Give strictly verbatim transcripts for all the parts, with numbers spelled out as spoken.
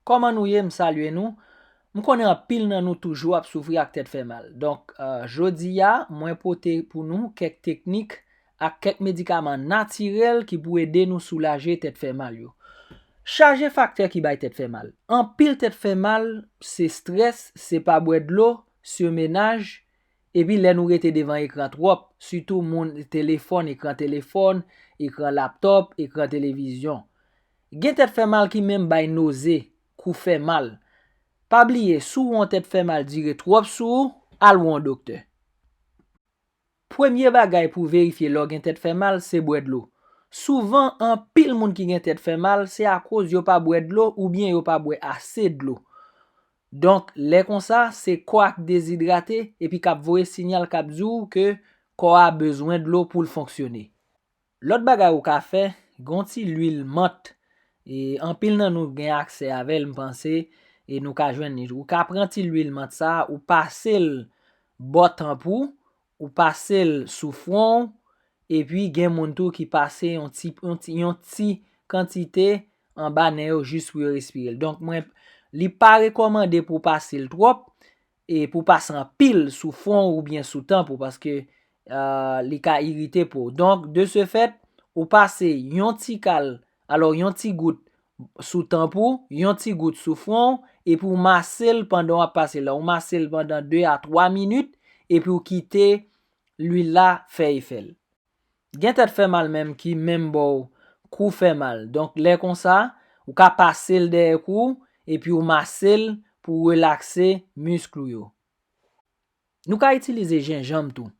Kòman nou ye? M salye nou. M konnen anpil nan nou toujou ap soufri ak tèt fè mal. Donk, eh, jodi a, mwen pote pou nou kèk teknik ak kèk medikaman natirèl ki pou ede nou soulaje tèt fè mal yo. Chaje faktè ki bay tèt fè mal. Anpil tèt fè mal, se estrès, se pa bwè dlo, sirmenaj, epi lè nou rete devan ekran twòp, sitou moun telefòn, ekran telefòn, ekran laptòp, ekran televizyon. Gen tèt fè mal ki menm bay noze, kou fè mal. Pa bliye, si w wè yon tèt fè mal dire twòp sou ou, al wè yon doktè. Premye bagay pou w verifye lè w gen tèt fè mal, se bwè dlo. Souvan, anpil moun ki gen tèt fè mal, se akoz yo pa bwè dlo oubyen yo pa bwè ase dlo. Donk, lè konsa, se kò a k dezidrate epi k ap voye siyal k ap di w ke kò a bezwen dlo pou l fonksyone. Lòt bagay ou ka fè, gen yon ti lwil mant. E anpil nan nou gen aksè avè l, m panse, e nou ka jwenn li. Ou ka pran ti lwil mant sa a, ou pase l bò tanp ou, ou pase l sou fwon w, epi gen moun tou ki pase yon ti, yon ti, yon ti kantite anba nen yo jis pou yo respire l. Donk, mwen, li pa rekòmande pou w pase l twòp, e pou w pase anpil sou fwon w oubyen sou tanp ou, paske, eh, li ka irite po w. Donk, de ce fait, ou pase yon ti kal, alò yon ti gout sou tanp ou, yon ti gout sou fwon w, epi w mase l pandan w ap pase l la. Ou mase l pandan de a twa minit, epi w kite lwil la fè efè l. Gen tèt fè mal menm ki menm ba w kou fè mal. Donk, lè konsa, ou ka pase l dèyè kou w, epi w mase l pou w relakse misk ou yo. Nou ka itilize jenjanm tou.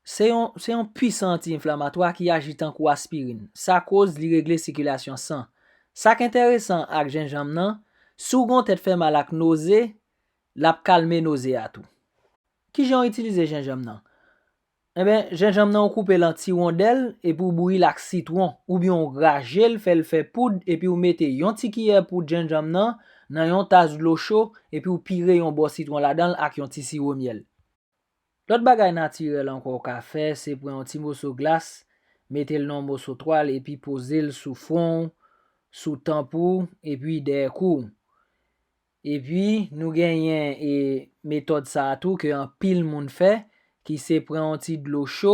Se yon, se yon pwisan anti-enflamatwa ki aji tankou aspirin. Sa koz li regle sikilasyon san. Sa k enteresan ak jenjanm nan, si w gen yon tèt fè mal ak noze, l ap kalme noze a tou. Kijan w itilize jenjanm nan? Enben, jenjanm nan ou koupe l an ti wondèl epi w bouyi l ak sitwon, oubyen w graje l, fè l fè poud, epi w mete yon ti kiyè poud jenjanm nan nan yon tas dlo cho, epi w pire yon bò sitwon ladan l ak yon ti siwo myèl. Lòt bagay natirèl ankò w ka fè, se pran yon ti moso glas, mete l nan yon moso twal, epi poze l sou fwon w, sou tanp ou, epi dèyè kou w. Epi, nou genyen, e, metòd sa a tou ke anpil moun fè, ki se pran yon ti dlo cho,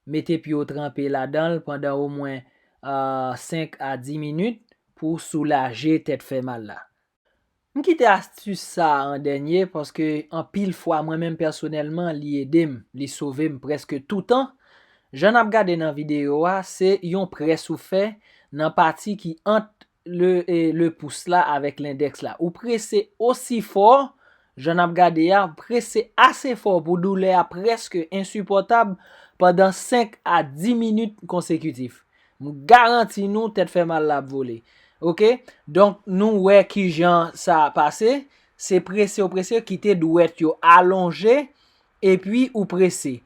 mete pye w tranpe ladan l pandan omwen, a, senk a di minit pou soulaje tèt fè mal la. M kite astis sa a an dènye, paske anpil fwa, mwen menm pèsonèlman, li ede m, li sove m prèske toutan. Jan n ap gade nan videyo a, se yon près ou fè nan pati ki ant le, e, le pous la avèk lendèks la. Ou prese osi fò, jan n ap gade a, prese ase fò pou doulè a prèske ensipòtab pandan senk a di minit konsekitif. M garanti nou, tèt fè mal la ap vole. Oke? Donk, nou wè kijan sa pase. Se prese w prese, kite dwèt yo alonje, epi ou prese.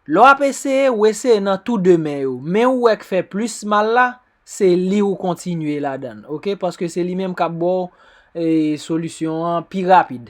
Lè w ap eseye, ou eseye nan tou de men yo. Men ou wè k fè plis mal la, se li ou kontinye ladan l, oke? Paske se li menm k ap ba w, e, solisyon an pi rapid.